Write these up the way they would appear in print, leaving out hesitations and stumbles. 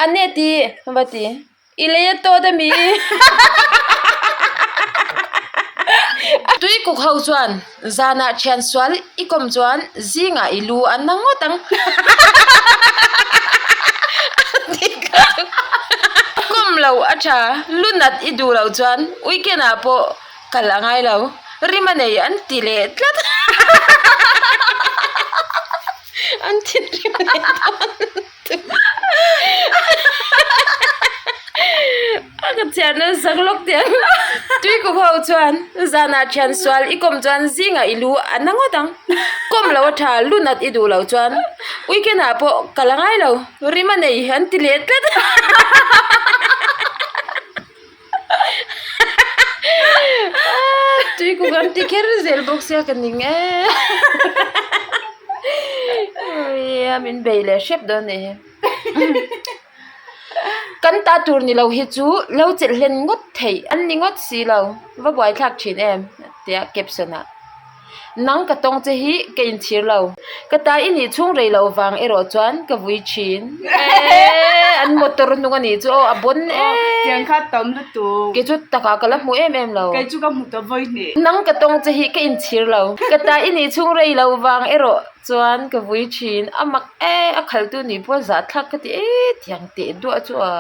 A ne ti va ti. I lei a tawt a mi? Tui kuk ho chuan zanah thian sual i kawm chuan zingah i lu a na ngawt ang. Kawm lo a tha, lu nat i duh loh chuan weekend ah pawh kal a ngai lo, rim a nei an ti leh tlat. An thinrim leh dawn. A ka chhiar na zak lawk teh ang tui kawp ho chuan zanah thian sual i kawm chuan zingah i lu a na ngawt ang kawm lo a tha lu nat i duh loh chuan weekend ah pawh ka la ngai lo rim a nei an ti leh tlat Tui kuk an ti kher zel bawk sia ka ning e a min bei leh hrep dawn nih hi kan ta tur ni lo hi chu lo chelh hlen ngawt theih an ni ngawt si lo va buaithlak thin em tia caption ah. Nang ka tawng che hi ka inchhir lo. Ka ta i nih chhung rei loh vang erawh chuan ka vui thin. Eee an motor hnung a nih chu aw a bawn e. Tiang kha tam lutuk. Kei chu takah ka la hmu em em lo. Kei chu ka hmu ta vawi hnih. Nang ka tawng che hi ka inchhir lo. Ka ta i nih chhung rei loh vang erawh chuan ka vui thin. A mak e a khaltu nih pawh zahthlak ka ti e tiang teh duah chu a.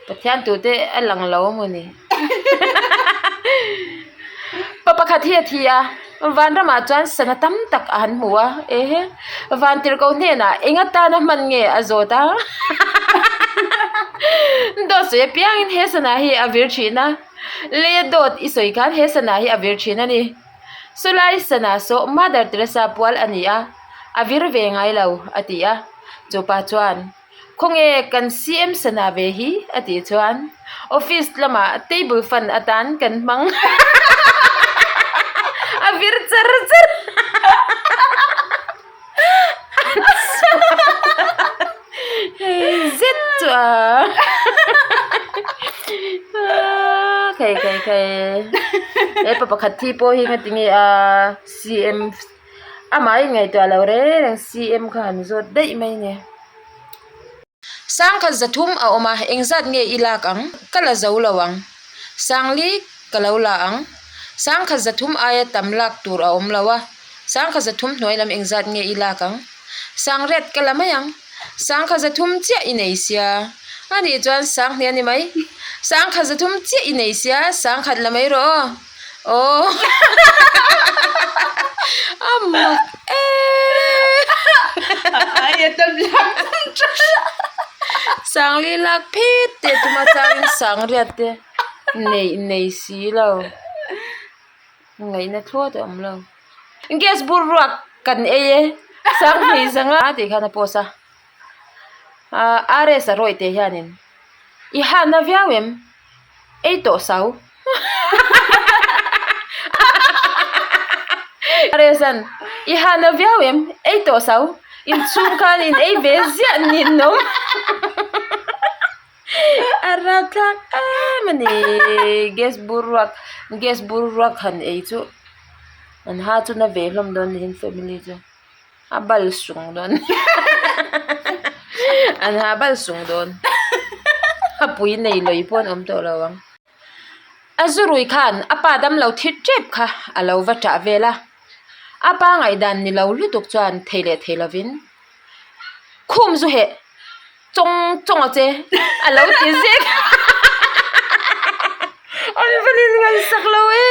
Pathian tute a lang lo a mawni pa pakhat hi a thi a vanramah chuan sana tam tak a han hmu a ehe vantirhkoh hnenah eng atana hman nge a zawt a dawt sawi apiangin he sana hi a vir thin a leia dawt i sawi khan he sana hi a vir thin a ni sawlai sana saw mother teresa pual a ni a a vir ve ngai lo a ti a chupa chuan. Khawnge kan CM sana ve hi? a tih chuan office lamah table fan atan kan hmang a vir char char hei zet chu a khai khai khai hepa pakhat thi pawh hi ngatinge a CM Amah in ngaihtuah lo reng reng CM kha han zawt daih mai nia. Sangkhat zathum a awm a, engzat nge i lak ang? Ka la zo lo ang. Sangli ka lo la ang. Sangkhat zathum aia tam lak tur a awm lo a, sangkhat zathum hnuai lam engzat nge i lak ang? Sangriat ka la mai ang. Sangkhat zathum chiah i nei sia. Anih chuan sanghnih a ni mai. Sangkhat zathum chiah i nei sia, sangkhat la mai rawh aw. Aww a mak eee Sangli lak phit teh tuma changin sangriat te neih nei si lo ngaihna thlawt a awm lo gas bur ruak kan ei e sanghnih zanga tih khan a post a ahh RS a rawih teh hianin i hana viau em. Ei tawh sau. Rezan, i hana viau em? Ei tawh sau. Inchhung khan in ei ve ziah ninawm. A rapthlak em a ni. Gas bur ruak, gas bur ruak han ei chu an ha chu na ve hlawm dawn niin family chu. A bal sung dawn an ha bal sung dawn a pui nei lui pawh an awm tawh lo ang a zurui khan a pa damlo thi tep kha a lo va tah vel a a pa ngaihdan ni lo lutuk chuan thei leh thei lovin khum zu heh. Chawng chawng a che a lo ti zek an va in ngaihsak lo e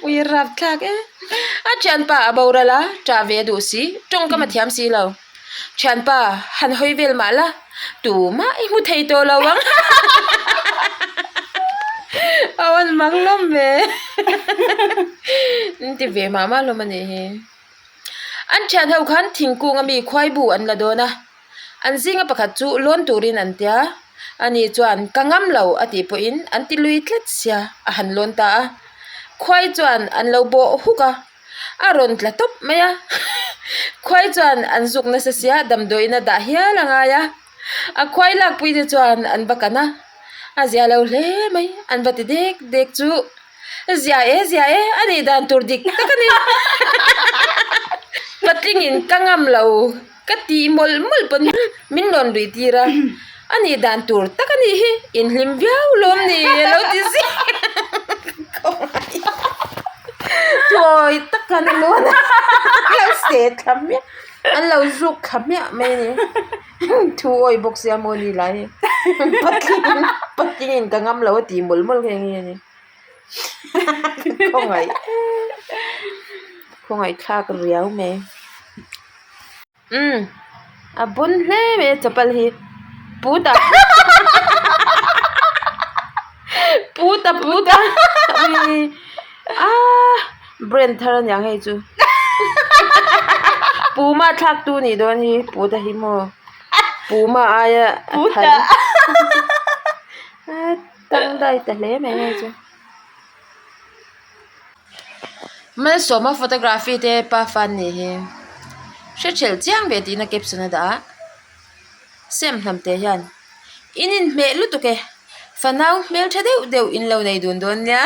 ui rap thlak e a thianpa a boral a tah ve duh si tawngkam a thiam si lo thianpa han hawi vel mah la tumah i hmu thei tawh lo ang a awn mak hlawm ve an ti ve mah mah hlawm a nih hi. An thian ho khan thingkung ami khuai bu an la dawn a, an zinga pakhat chu lawn turin an tia, ani chuan ka ngam lo a tih pawhin an ti lui tlat sia a han lawn ta a, khuai chuan an lo bawh huk a, a rawn tla tawp mai a, khuai chuan an zuk nasa sia damdawiin a dah hial a ngai a, a khuai lakpui te chuan an va kan a, a zia lo hle mai an va ti dek dek chu. Zia e zia e a nih dan tur dik tak a ni. Patlingin ka ngam lo. Ka tih mawlh mawlh pawn min rawn lui tir a, a nih dan tur tak a nih hi, inhlim viau lawm ni a lo ti ziah Thuawi tak khan a lawn a, an lo seh thla hmiah, an lo zuk thla hmiah mai a ni. Thu awi bawk sia maw ni lai hi, patling patlingin ka ngam lo a tih mawlh mawlh nghe nghe a ni. Khawngaih khawngaih thlak riau mai. Umm a bun hle mai a chapal hi puta puta puta aaa brand thar aniang hei chu puma thlak tu nih dawn hi puta hi maw puma aia a thar tang dai ta hle mai hei chu. Malsawma photography te pa fan nih hi hre thelh chiang ve tiin a caption a dah a sem hnam te hian in inhmeh lutuk e fanau hmeltha deuh deuh in lo nei dun dawn nia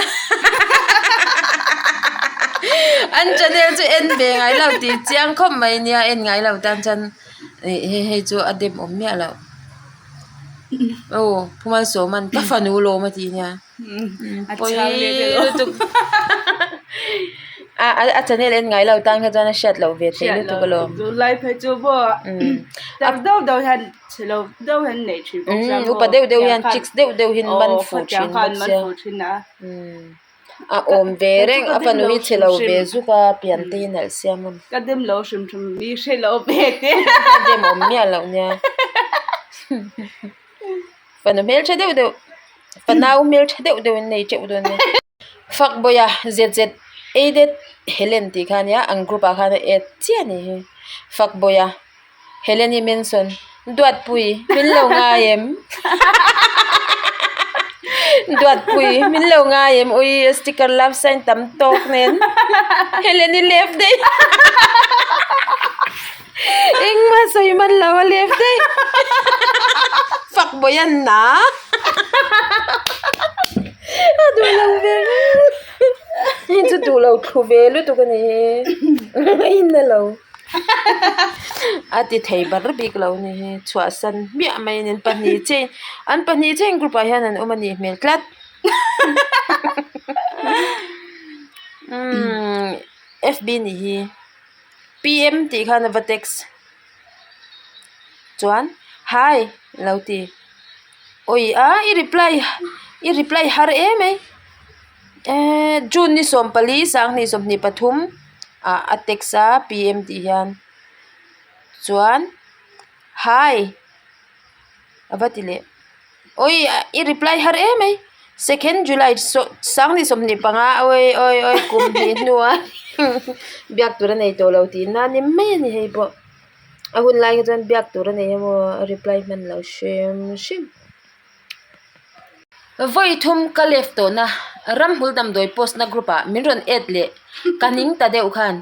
an channel chu en ve ngai lo tih chiang khawp mai nia en ngai lo tan chuan ih hei chu a dem awm miah loh aw Pu Malsawma'n ka fanu lawm a ti nia. A chhang leh te lo. Lutuk. A a channel en ngai lo tan kha chuan a hriat loh ve thei lutuk alawm. Tun lai phei chu maw tak deuh deuh hian chhe lo deuh hian neih thin bawk sia maw. Upa deuh deuh hian chicks deuh deuh hian man fuh thin bawk sia. A awm ve reng a fanu hi chhe lo ve zuk a pian te hi nalh sia maw. Ka dem lo hrim hrim mi hre lo ve te. A dem awm miah loh nia. Fanu hmeltha deuh deuh fanau hmeltha deuh deuh in nei teuh dawn nia. Fakbawia zet zet aided Helen tih kha ania an group ah khan a add chiah a nih hi Fakbawia Helen-i Manson Duatpui min lo ngai em Duatpui min lo ngai em ui sticker love sign tam tawk nen Helen-i left daih Engmah sawi man lo a lep daih. Fak bawi an na. A duh lo ve hei chu duh lo thlu ve lutuk a ni hi. Ngaina lo. A ti thei bar bik lo a ni hi. Chhuahsan hmiah mai a ni. An pahnih chiah in an pahnih chiah in group ah hian an awm a nih hmel tlat. Umm F_B nih hi. P_M tih khan a va text chuan hi lo ti awi a i reply i reply har em mai eee june ni 14 2023 ah a text a P_M tih hian chuan hi. A va ti leh awi i reply har em mai second july 2025 awi awi awi kum hnih hnua biak tur a nei tawh lo tih na ni mai a ni hei pawh a hun lai hi chuan biak tur a nei emaw a reply hman lo hrim hrim. Vawi thum ka left tawhna ramhmul damdawi post na group ah min rawn add leh ka ning ta deuh khan.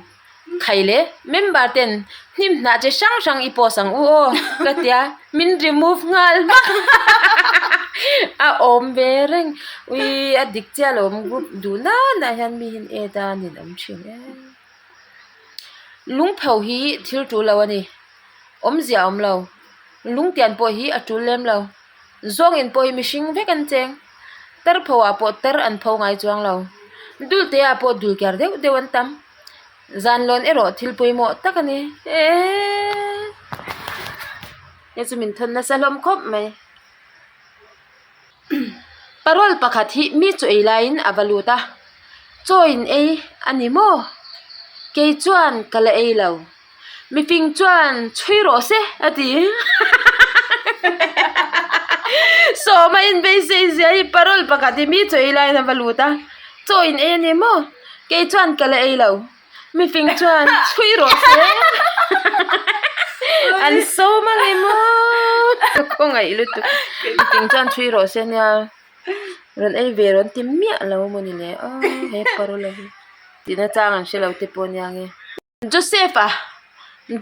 Khai le, member ten hnim hnah chi hrang hrang i post ang u aw ka tia min remove nghal hmak a awm ve reng ui a dik chiah lo awm group duh nana hian mi hian add a nin awm thin em. Lungpho hi thil tul lo a ni, awmzia a awm lo, lungtian pawh hi a tul lem lo, zawngin pawh hi mihring vek an cheng, tarpho ah pawh tar an pho ngai chuang lo, dulte ah pawh dul ker deuh deuh an tam. Zan lawn erawh thil pawimawh tak a ni eee hei chu min thawn nasa hlawm khawp mai parol pakhat hi mi chu ei laiin a va lut a chaw in ei a ni maw kei chuan ka la ei lo mifing chuan chhui rawh se a ti sawma inbeisei zia hi parol pakhat hi mi chaw ei laiin a va lut a chaw in ei a ni maw. Kei chuan ka la ei lo. Mifing chuan chhui rawh se. An sawm a ni maw. Ka khawngaih lutuk. Mifing chuan chhui rawh se nia. Rawn ei ve rawn ti miah lo maw ni le. Aw he parula hi. Tihna chang an hre lo te pawh nia nge. Joseph-a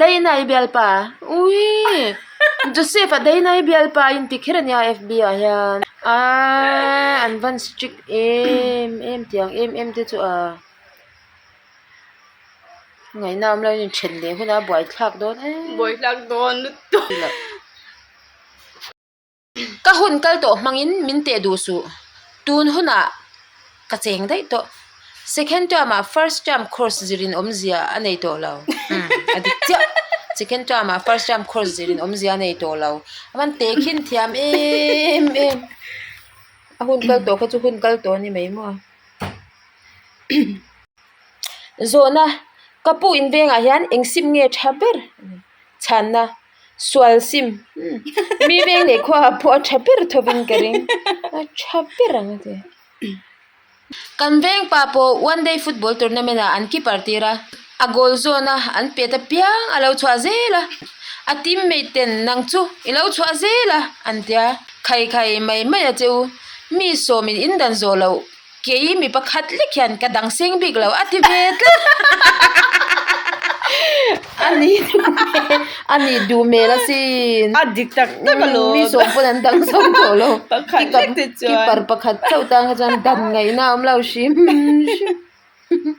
Dainai bialpa ui Joseph-a Dainai bialpa a inti kher ania F_B ah hian aaa an van strict em em tiang em em te chu a. Ngaihna awm lo in then leh hunah buaithlak dawn em. Buaithlak dawn lutuk. Ka hun kal tawh hmangin min teh duh suh. Tun hunah ka cheng daih tawh. Second term ah first term course zirin awmzia a nei tawh lo. Umm a dik chiah. Second term ah first term course zirin awmzia a nei tawh lo. A van teh khin thiam em em. A hun kal tawh kha chu hun kal tawh a ni mai maw. Zawhna, Ka pu in vengah hian eng sim nge tha ber? Chhanna, Sual sim. Mi veng leh khuaah pawh a tha ber thovin ka ring. A tha ber ang a ti. Kan veng pa pawh one day football tournament ah an keeper tir a, a goal zawn a an pet apiang a lo chhuah zel a, a teammate ten nang chu i lo chhuah zel a an tia, khai khai mai mai a che u, mi sawmin in dan zawh loh Kei mi pakhat lek hian ka dang seng bik lo a ti ve tlat a ni a ni duh hmel asin a dik tak tak alawm mi sawm pawn an dang sawm tawh lo pakhat lek te chuan keeper pakhat chauh tan kha chuan dan ngaihna a awm lo hrim hrim.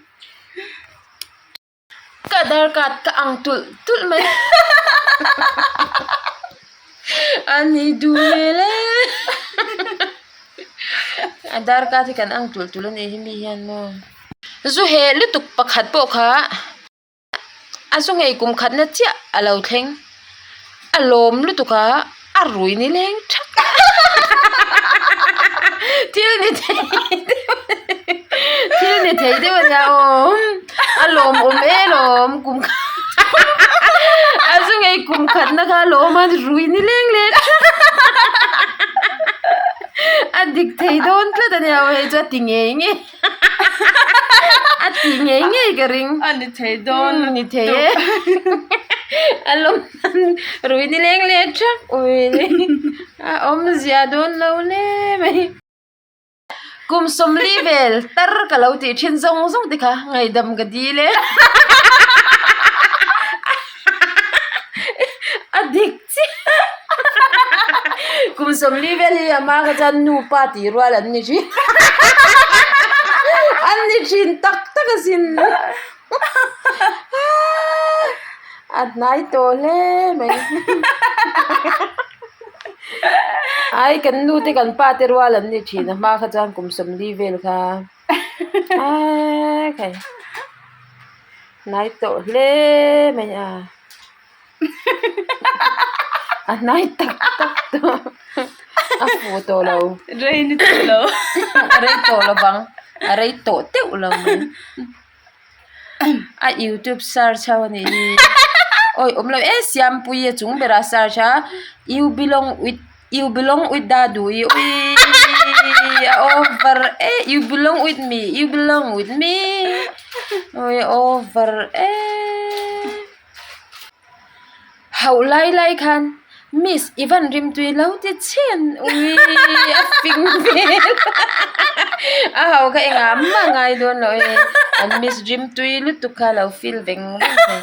Ka darkat ka ang tulh tulh mai a ni duh hmel e a darkat hi kan ang tulh tulh a nih hi mi hian maw zu heh lutuk pakhat pawh kha a zu nghei kum khatna chiah a lo thleng a lawm lutuk a a rui ni leng thak thil ni thei thil ni thei deuh a nia aw a lawmawm e lawm kum a zu ngei kum khatna kha a lawm a rui ni leng leh thak a dik thei dawn tlat a nia aw hei chu a ti ngei ngei. A tih ngei ngei ka ring. A ni thei dawn. Ni thei e. A lawm rui ni leng leh thak ui a awmzia dawn lo hle mai. Kum sawmli vel tar ka lo tih thin zawng zawng te kha ngaihdam ka dil e. A dik chiah. Kum sawmli vel hi a hma kha chuan nupa tih rual an ni thin an ni thin tak tak asin a hnai tawh hle mai ai kan nu te kan pa te rual an ni thin a hma kha chuan kum sawmli vel kha aaa hnai tawh hle mai a. A hnai tak tak tawh a fuh tawh lo rei ni tawh lo a rei tawh lo vang a rei tawh teuh lo mai a youtube search ho a nih hi awi awm lo e siampuii a chung berah search a you belong with you belong with daduhi uiii a over e you belong with me you belong with me awi a over e. Hauh lai lai khan Miss i van rimtui lo ti chhen ui a fing vel a hau kha engah mah ngai dawn loh e an miss rimtui lutuk kha lo feel veng veng thei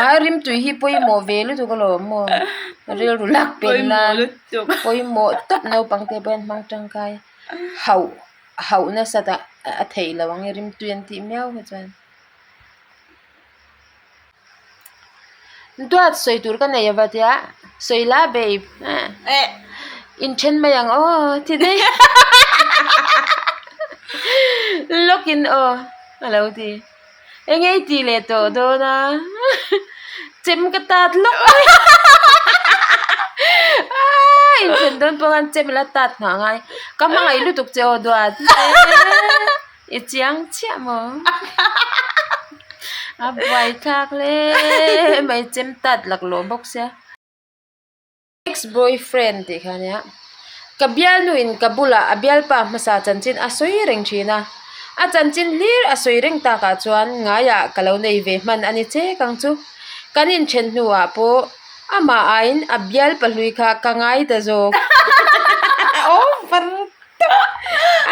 a rimtui hi pawimawh ve lutuk alawm maw rilru lak pen nan pawimawh tawp naupang te pawh hian hmang tangkai hauh hauh nasat ah a theih loh ang e rimtui an tih miau kha chuan. Duat sawi tur ka nei ava tia sawi la babe inthen mai ang aw ti daih lawk in aw a lo ti eng nge i tih leh tawh dawn a chem ka tat lawk mai inthen dawn pawh khan chem ila tat nghah a ngai ka hmangaih lutuk che aw duat. I chiang chiah maw? A buai thlak hle mai chem tat laklawh bawk sia. Ex boyfriend tih kha ania ka bialnu in ka bulah a bialpa hmasa chanchin a sawi reng thin a a chanchin hlir a sawi reng takah chuan ngaiah ka lo nei ve hman a ni chek ang chu kan inthen hnuah pawh amah aiin a bialpa hlui kha ka ngai ta zawk over.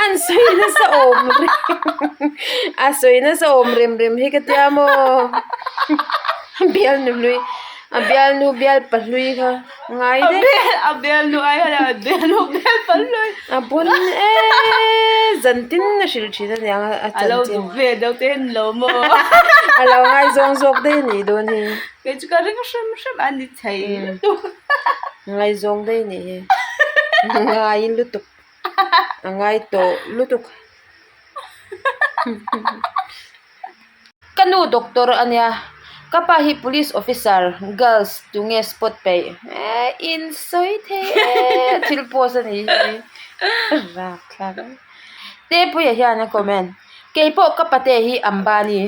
An sawi nasa awm rem a sawi nasa awm rem rem hi ka tia maw bialnu hlui. A bialnu bial pahlui kha ngai daih. A bialnu ai hian a bialnu bial pahlui. A bun e zan tin a hrilh thin a niang a chanchin. A lo duh ve deuh te hi ni lo maw? A lo ngaizawng zawk daih a nih dawn hi. Kei chu ka ring hrim hrim a ni thei lutuk. Ngaizawng daih a nih hi. Ngai lutuk. A ngai tawh lutuk. Ka nu doctor a nia, ka pa hi police officer, girls tunge spot peih eh in sawi thei e thil post a nih hi rak thlak a Tepuia hian a comment keipawh ka pate hi Ambani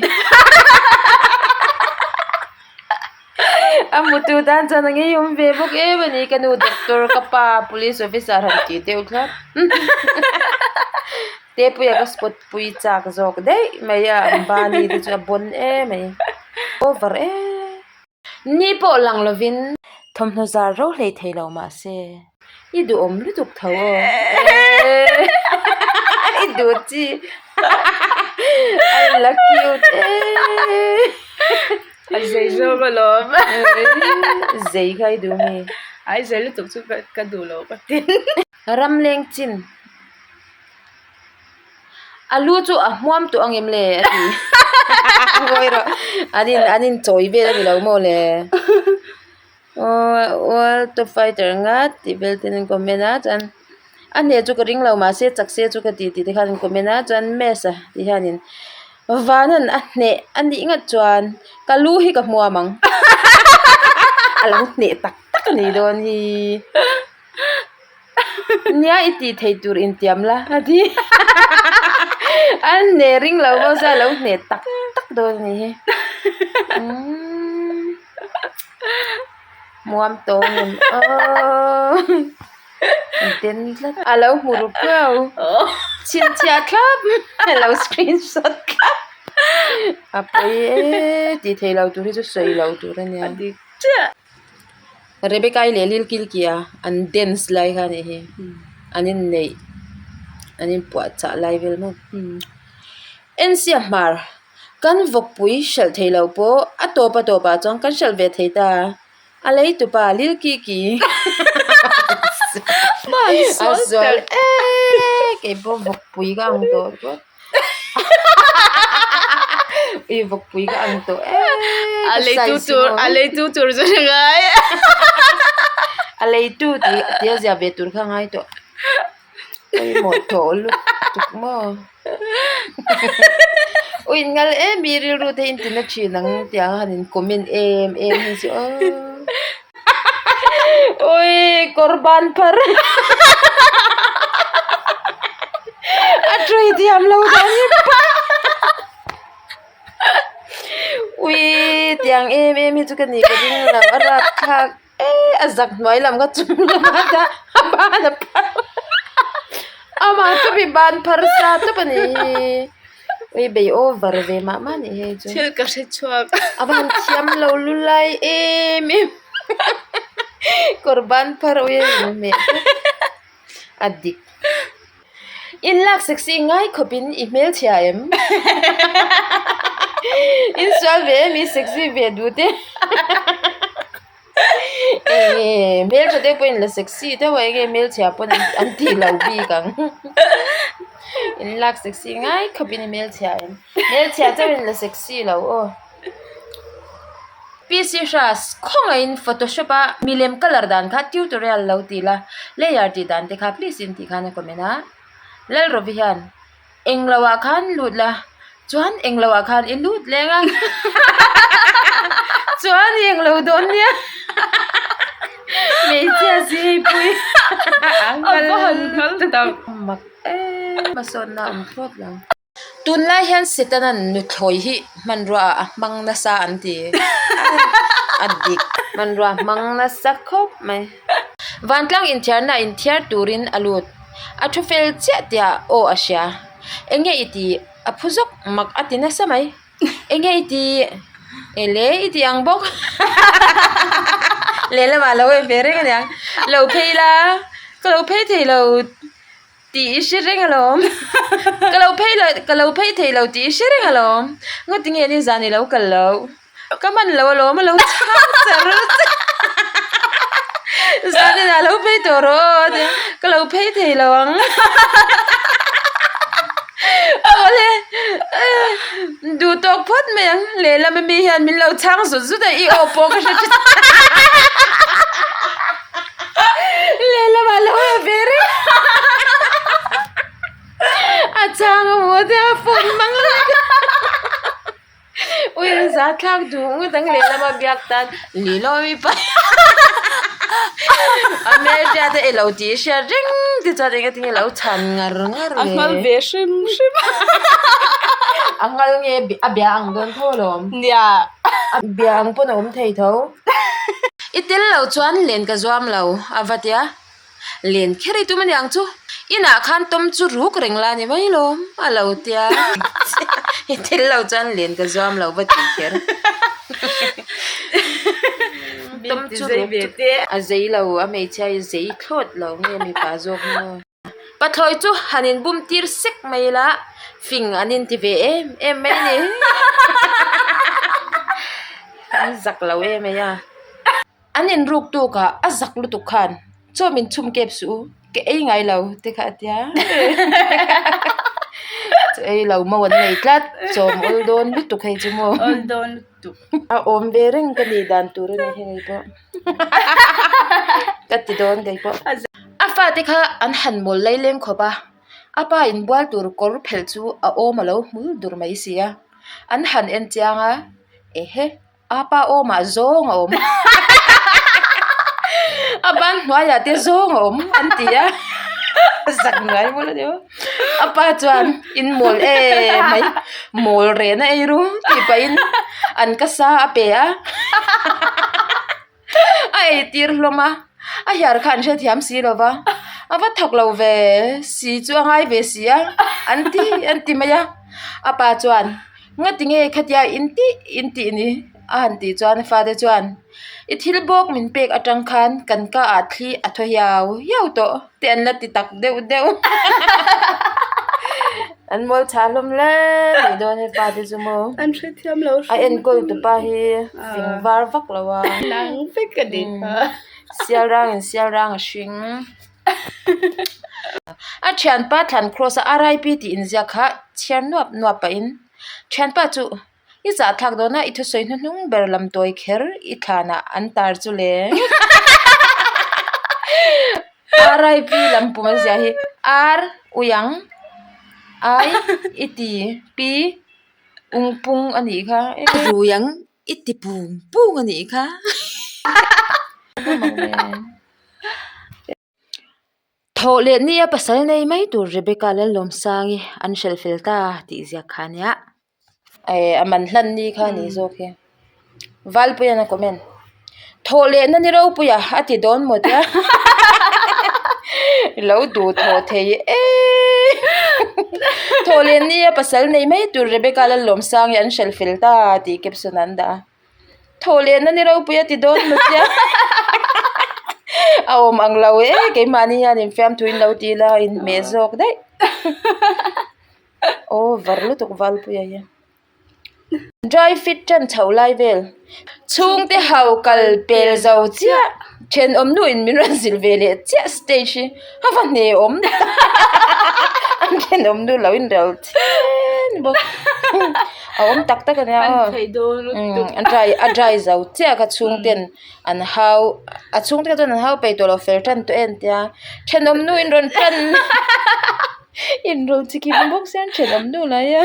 a hmutu tan chuan a ngeiawm ve bawk em a ni ka nu doctor ka pa police officer han tih deuh thlap Tepuia ka spot pui chak zawk daih mai a Ambani te chu a bawn em mai over em ni pawh lang lovin thawmhnaw zar ro hlei thei lo mahse i duhawm lutuk tho aw i duh chi a la cute em. A zei zawk alawm. Zei kha i duh mi? Ai zei lutuk chu ka duh lo ka ti. Ramleng chin. A lu chu a hmuam tawh ang em le a ti. Ngawi rawh. An in an in chawi vel a ni lo maw le. Aw world top fighter ngat tih vel ten an comment a chuan a hneh chu ka ring lo mahse chak se chu ka ti tih te khan an comment a chuan mess a ti hianin vanan a hneh a nih ngat chuan ka lu hi ka hmuam ang a lo hneh tak tak a nih dawn hi nia i tih theih tur intiam la a ti a hneh ring lo pawh chuan a lo hneh tak tak dawn a nih hi umm muam tawng em aw den tlat a lo hmu ru piau chhinchhiah thlap a lo screenshot thlap a pawi e tih theih loh tur hi chu sawi loh tur a nia. Rebecca-i leh Lil Kilkia an dance lai kha a nih hi an inneih an inpuahchah lai vel maw Ensia hmar kan vawkpui hralh theih loh pawh a tawp a tawpah chuan kan hralh ve thei ta a lei tupa Lil Kiki a sual eee keipawh vawkpui ka ang tawh tawp. Ui vawkpui ka ang tawh eee A leitu tur a leitu tur chu a ngai a leitu tih tih a ziah ve tur kha a ngai tawh pawimawh tawh lutuk maw ui in ngal em i rilru te in tina thin ang tih ang han in comment em em hi chu aw Ui kawr ban phar a tui thiam lo dan hi ui tiang em em hi chu ka nih ka ring lo a rapthlak e a zak hnuai lam kha chung lama dah a ban a phar amah chu mi ban phar sa tawp a nih hi. Ui bei over ve mah mah nih hei chu. Thil ka hre chhuak. A van thiam lo lulai em em. Kawr ban phar ui a inhmeh tlat. A dik. In lak sexy ngai khawp in i hmelchhia em? In sual ve em i sexy ve duh te. Enge hmeltha deuh pawhin la sexy deuh a enge hmelchhia pawn an tih loh bik ang in lak sexy ngai khawpin i hmelchhia em hmelchhia chauhin la sexy lo aw P C Hras khawngaihin photoshop a milem colour dan kha tutorial lo ti la layer tih dan te kha please in tih khan a comment a Lalrovi hian. Englo ah khan lut la, chuan englo ah khan i lut leng a, chuan i englo dawn nia hmeichhia si hei pui a nghal tak mak em hmasawnna a awm thlawt lo. Tunlai hian Setanan nuthlawi hi hmanrua ah a hmang nasa an ti a dik hmanrua a hmang nasa khawp mai. Vantlang inthiarna inthiar turin a lut. A thu fel chiah tiah aw a hria. Enge i tih? A phu zawk mak a ti nasa mai. Enge i tih? Ele i tih ang bawk. Lehlamah lo en ve reng a niang. Lo phei la, ka lo phei thei lo tih i hre reng alawm. Ka lo phei lo, ka lo phei thei lo tih i hre reng alawm. Ngatinge nizan i lo kal loh? Ka hman lo alawm a lo chhang char char. Zanin ah lo phei tawh rawh aw a ti a, ka lo phei thei lo ang. Awle duh tawk phawt mai ang lehlam ami hian min lo chhang zut zut a i aw pawh ka hre thin lehlamah lo e ve reng a chhang a maw te a phone hmang lek ui an za thlak duh ngawt ang lehlam a biak tan lilawmi pa a hmelhriat te ilo tih hriat reng te chuan eng atinge lo chhan ngar ngar A nghal ve hrim hrim a nghal nge a bia ang dawn tho alawm nia a bia ang pawn a awm thei tho i tel lo chuan len ka zuam lo a va tia. Len kher i tum aniang chu inah khan tawm chu ruk reng la ni mai lawm a lo tia i thil lo chuan len ka zuam lo va tih kher tawm chu ruk chu a zei lo a hmeichhia hi zei thlawt lo nge mipa zawk maw pathlawi chu han in bum tir sek mai ila fing an inti ve em em mai a ni an zak lo em mai a. An inruk tuk ah a zak lutuk khan chaw min chhum kep suh u ka ei ngai lo te kha a tia chaw ei lo mo an nei tlat chawm awl dawn lutuk hei chu maw awl dawn lutuk a awm ve reng ka nih dan tur a ni hei pawh ka ti dawn kei pawh a fate kha an han mawl laileng khawp a a pa inbual tur kawr phelh chu a awm a lo hmul dur mai si a an han en chiang a ehe. A pa awmah zawng a awm. A ban hnuaiah te zawng a awm an ti a. Zak ngai mawl a ni maw. A pa chuan in mawl em mai mawl rehna ei ru tih pahin an ka sa a pe a. A eitir hlawm a. A hiar kha an hrethiam si lo va. A va thawk lo ve si chu a ngai ve si a an ti an ti mai a. A pa chuan. Ngati nge khatia in tih in tih ni? A han tih chuan a fate chuan, I thil bawk min pek atang khan kan ka ah thli a thaw hiau hiau tawh te an la ti tak deuh deuh. An mawl chhah hlawm hle mai dawn he fate chu maw. An hrethiam lo A enkawl tupa hi fing var vak lo a. Nang vek a ni kha. Sial rang in sial rang a hring. A thianpa thlan cross a RIP tih inziak kha chhiar nuap nuap pahin thianpa chu i zahthlak dawn a i thusawi hnuhnung ber lam tawi kher i thlanah an tar chu le RIP lam pum a ziah hi R uiang I i ti P ungpung a nih kha ruiang i ti pung pung a nih kha. Thawh leh nia pasal nei mai tur Rebecca Lallawmsangi an hrelh fel ta tih ziak kha a nia. Eh a man hlan ni kha a ni zawk hi. Valpuia'n a comment. Thawh lehna ni ropuia a ti dawn maw tia. Lo duh thawh thei em. Thawh leh nia pasal nei mai tur Rebecca Lallawmsangi an hrelh fel ta tih caption an dah a. Thaw lehna ni ropui a ti dawn maw tia a awm ang lo e keimahni hian infiamthu in lo ti ila a inhmeh zawk daih over lutuk Valpuia hi dry fit tan chhoh lai vel chhungte ho kal pel zo chiah thenawm nu in min rawn zilh ve leh chiah stage hi a va hne awm tak an thenawm nu lo inrel then bawk. A awm tak tak a nia aw. A dry a dry zo chiah kha chhungten an hau a chhungte kha chuan an hau peih tawh lo fel tan tawh em tia thenawm nu in rawn tan inrawlh chi kim bawk sia thenawm nu lah hi a.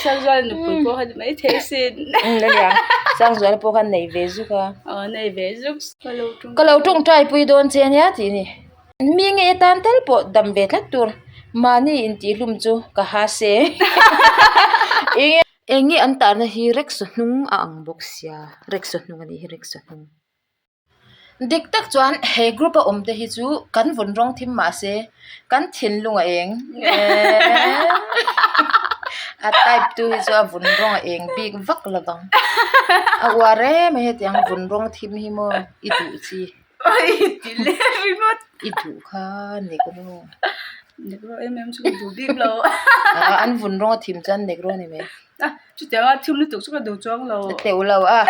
Sangzuala nupui pawh kha ni maithei sin. Umm a nia Sangzuala pawh khan nei ve zuk a. Aw nei ve zuk. Ka lo tawngtai pui dawn che ania tih a ni. Mi nge tan tal pawh dam ve tlat tur mahni intihhlum chu ka ha se eng nge an tahna hi rickshaw hnung a ang bawk sia rickshaw hnung a nih hi rickshaw hnung dik tak chuan he group a awm te hi chu kan vun rawng thim mahse kan thinlung a eng a type tu hi chu a vun rawng a eng bik vak lo vang a uar em a hetiang vun rawng thim hi maw i duh chi. Oi ti leh ringawt. I duh kha ni ka nu. Negro em em chu ka duh bik lo. An vun rawng a thim chuan negro a ni mai. A chutiang a thim lutuk chu ka duh chuang lo. A teuh lo a.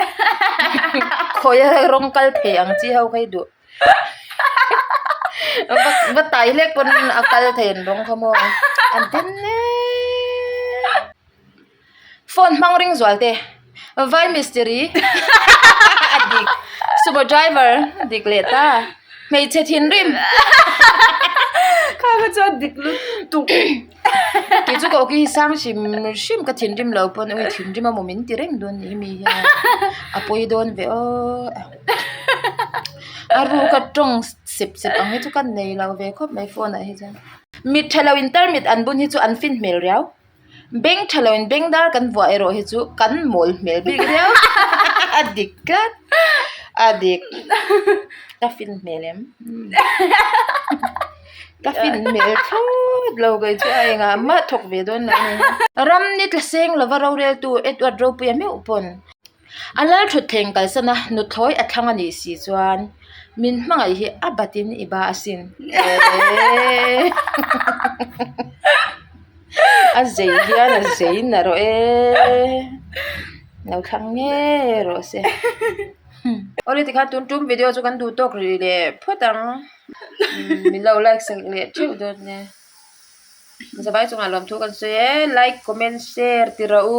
Khawi a rawng kal thei ang chi ho kha i duh. Va va tai hlek pawn a kal thei an rawng kha maw. An tin hle. Phone hmang ring zual te. Vai mistiri a dik. Sumo driver a dik leh ta. Hmeichhe thinrim. Kha kha chuan dik lutuk. Kei chu ka awki hi sang hrim hrim ka thinrim lo pawn ui thinrim a maw min ti reng dawn ni mi hian a pawi dawn ve aw. A ruka tawng sep sep ang hi chu ka nei lo ve khawp mai phone ah hi chuan. Mit tha lo in tarmit an bun hi chu an fin hmel riau. Beng tha lo in beng dar kan vuah erawh hi chu kan mawl hmel bik riau a dik tlat a dik ka fin hmel em ka fin hmel thlawt lo kei chu a engah mah thawk ve dawn lo a ni ram ni tla seng lova roreltu Edward Ropuia meuh pawn. A lal thutthleng kalsan a, nuthlawi a thlang a nih si chuan min hmangaih hi a batin i ba asin. Eeeee A zei hian a zei na rawh e. Lo thlang ngei rawh se. Awle tikhan tun tum video chu kan duh tawk rih leh phawt ang. Min lo like sak leh theuh dawn nia. Zavai chungah lawmthu kan sawi e. Like, comment, share ti rawh u.